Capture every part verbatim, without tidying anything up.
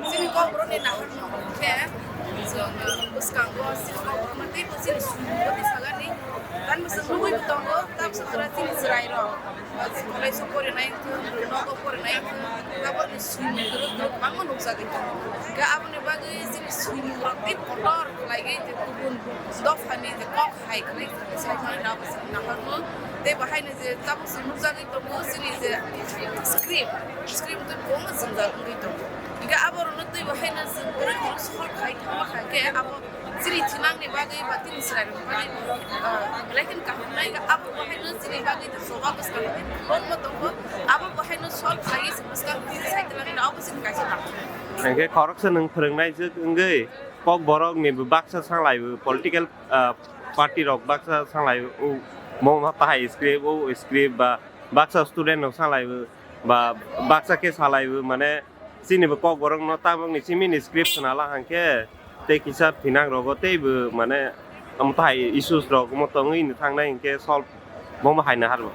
Chini kokborokni naharmung khe, chwng bwskango chini kokborokno teibo chini sumungbo tisagani. Tamo chwng nugwi tongo, tamsa jora chini chwrairok, college-o porinai wngthung, nogo porinai wngthung, tabukni sumung kwrwk kwrwk kwbangma nukjagwi tongo. Hwnkhe aboni bagwi chini sumungrok tei kotor khlaiwi je kubun dophani je kok hai khlai saimani abo chwng naharmung. Tei bo haino je tabuk chwng nukjagwi tongo chini je script, script tei kwbangma jwngjal wngwi tongo. Hingke aborokno twi bo haino chwng borok borok solve khai thangma kha khe abo chini thinangni bagwi ba tini chwrairokni bagwi, ah, belai kheno kaham nai. Hingke abo bo haino chini bagwi tei choba bwskango tei kwbangma tongo. Abo bo haino solve khlaiwi chwng bwskango tini sai twlangwi abo chini kaisa tamo. Hingke khoroksa nwng phwrwngnai jwk wngwi Kokborokni bo baksa sanglaibo political, ah, party rok baksa sanglaibo, o mo ma tahai script, o script ba baksa student rok sanglaibo ba baksa khe salaibo, mane chini bo Kokborok no tabuk ni simi ni script khna la hang khe tei kisa thinang rogo tei bo mane omo tahai issues rok omo tongwi ni thangnai hing khe solve Bomo hai nahar bo.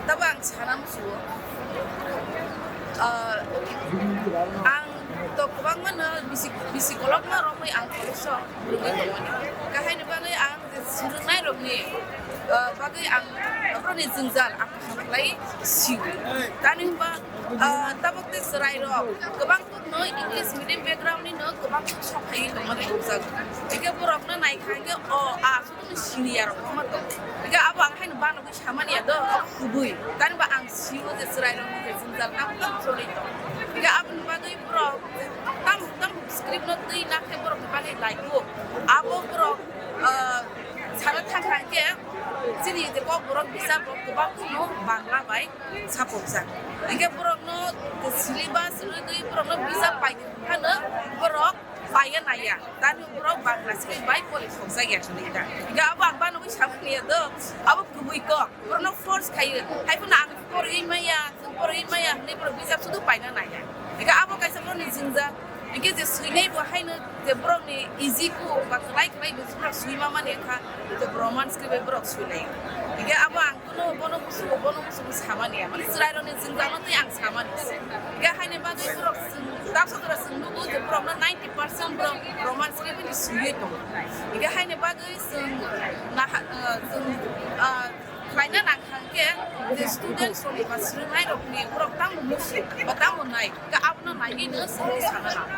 Tabo ang sana musuo. Ah, ang to kwbangma no bisi, bisi kolokma romwi ang kolokso rwgwi tongmani. Kahaini bagwi ang je swrwngnai rokni, ah, bagwi ang aborokni jwngjal ang kaham khlai sio. Tani hwnba, ah, tabuk tei chwrai rok kwbang no English medium background ni no kwbang sok phaiwi tongmani nukjago. Hingke borok no naikha hingke o a sini ya rok ma tong. Hingke abo ang haino bana samani ya do, abo kubui. Tani ba ang sio je chwrai rok ni je jwngjal tam tam choli tong. Hingke aboni bagwi borok tam tam script no twi na khe borok ni bagwi laibo. Abo borok, ah, sana thang thang khe chini je Kokborok bisar rok kwbang no Bangla bai sapokjak. Hingke borok no syllabus rwgwi borok no bisar pai phano borok paiya naiya. Tani borok Bangla script bai pori khokjak ya hwnwi ta. Hingke abo ang bana wi samani ya do, abo kubui kok. Borokno force khaio. Hai phano ang porwi maya, chwng porwi maya hwnwi borok bijap sudu paina naiya. Hingke abo kaisa borokni jwngjal. Hingke je swinai bo haino je borokni easy kho ba kwlai kwlai bo borok swi ma mani wngkha, je Roman script bai borok swinai. Hingke abo ang bono, bono musugo, bono musugo samani ya. Mane chwrairokni jwngjalno tei ang samani. Hingke haini bagwi borok chwng dabsa jora chwng nugo je borokno ninety percent borok Roman script bai swiwi tongo. Hingke haini bagwi chwng naha, ah, chwng, ah, khlaina nang kha hwnkhe je students rokni ba swrwngnairokni borok tamo musu ba tamo nai, hwnkhe abono naiwi no chwngno sana nang.